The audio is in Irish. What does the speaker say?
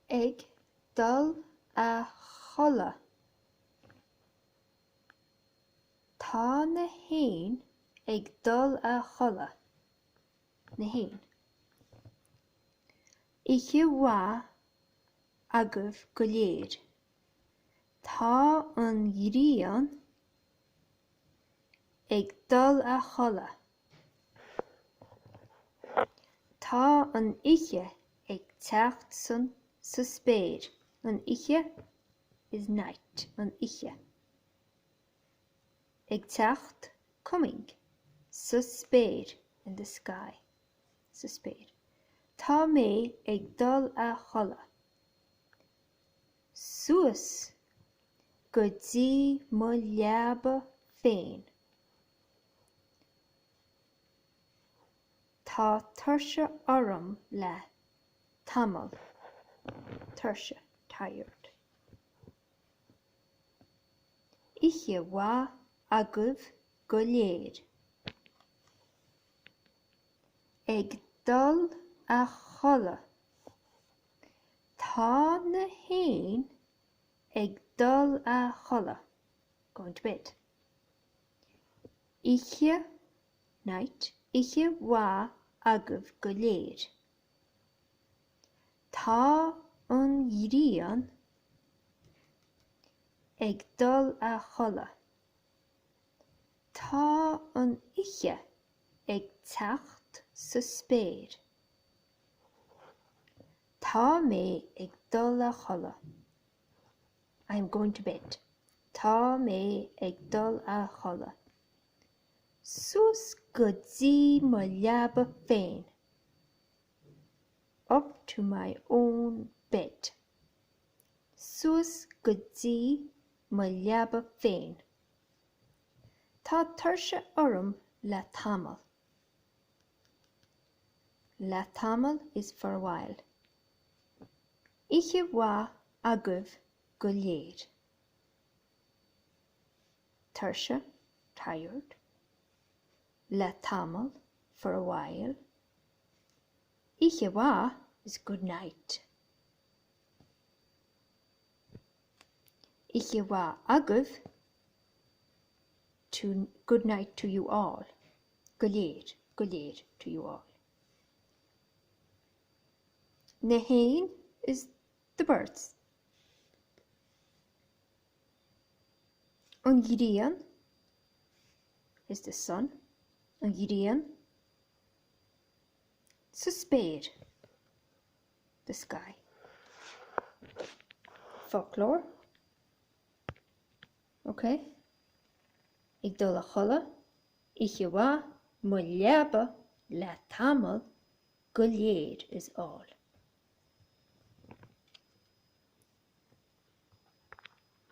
Ag dul a chodladh. Tá na héin ag dul a chodladh. Na héin. Oíche mhaith agaibh go léir. Tá an ghrian ag dul a chodladh. Tá an oíche ag teacht san sa spéir. An oíche is night, an oíche. Ag teacht, coming. Sa spéir, in the sky. Sa spéir. Tá mé ag dul a chodladh. Suas go dtí mo leaba féin. Tá tuirse orm le tamall. Tuirse, tired. Oíche mhaith agaibh go léir. Ag dul a chodladh. Tá na héin ag dul a chodladh, going to bed. Oíche, night, oíche mhaith agaibh go léir. Tá an ghrian ag dul a chodladh. Tá an oíche ag teacht sa spéir. Tá mé ag dul a chodladh. I am going to bed. Tá mé ag dul a chodladh. Suas go dtí mo leaba féin. Up to my own bed. Suas go dtí mo leaba féin. Tá tuirse orm le tamall. Le tamall is for a while. Oíche mhaith agaibh go léir. Tuirse, tired. Le tamall, for a while. Oíche mhaith is good night. Oíche mhaith agaibh to good night to you all. Go léir, go léir, to you all. Na héin is the birds. An ghrian is the sun. An ghrian sa spéir, the sky. Foclóir. Ok. Ag dul a chodladh, oíche mhaith, mo leaba, le tamall, go léir is all.